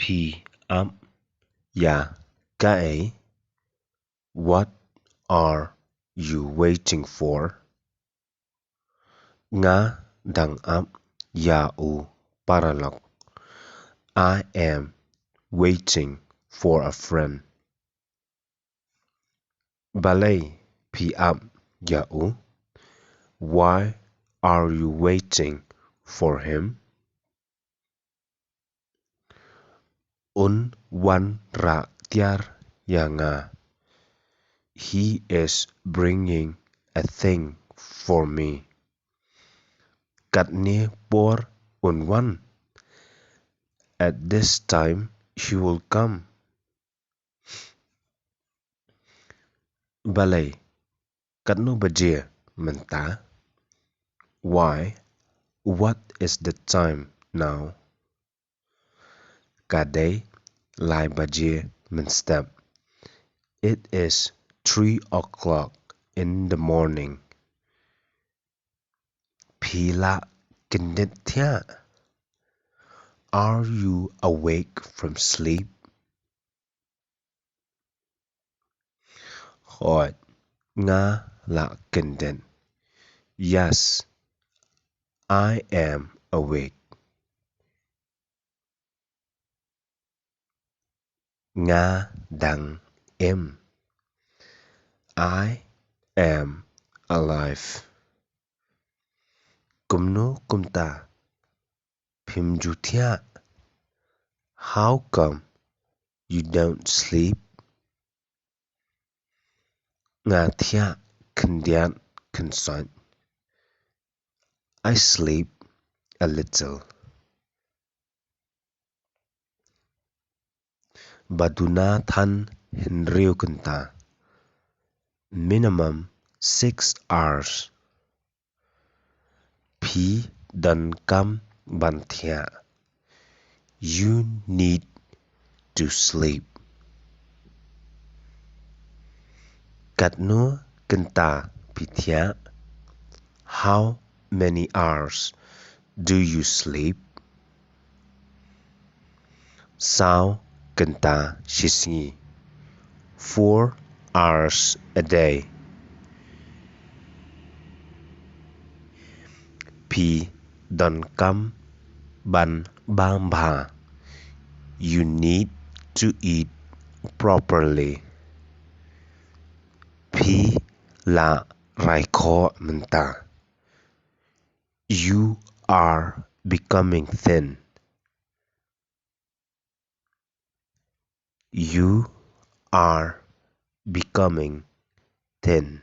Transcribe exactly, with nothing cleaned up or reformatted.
Phi ap ïa kaei? What are you waiting for? Nga dang ap ïa u paralok. I am waiting for a friend. Balei phi ap ïa u? Why are you waiting for him? Un wan rah tiar ïa nga. He is bringing a thing for me. Katne por un wan. At this time he will come. Balei? Katno baje mynta? Why? What is the time now? Ka dei lai baje mynstep. It is three o'clock in the morning. Phi la kyndit thiah? Are you awake from sleep? Hooid, nga la kyndit. Yes, I am awake. Nga dang im. I am alive. Kumno kumta phim ju thiah? How come you don't sleep? Nga thiah khyndiat khynsoit. I sleep a little. Ba duna than hynriew kynta. Minimum six hours. Phi donkam ban thiah. You need to sleep. Katno kynta phi thiah? How many hours do you sleep? Saw kynta shisngi. Four hours a day. Phi donkam ban bam bha. You need to eat properly. Phi la rai khoh mynta. You are becoming thin. You are becoming thin.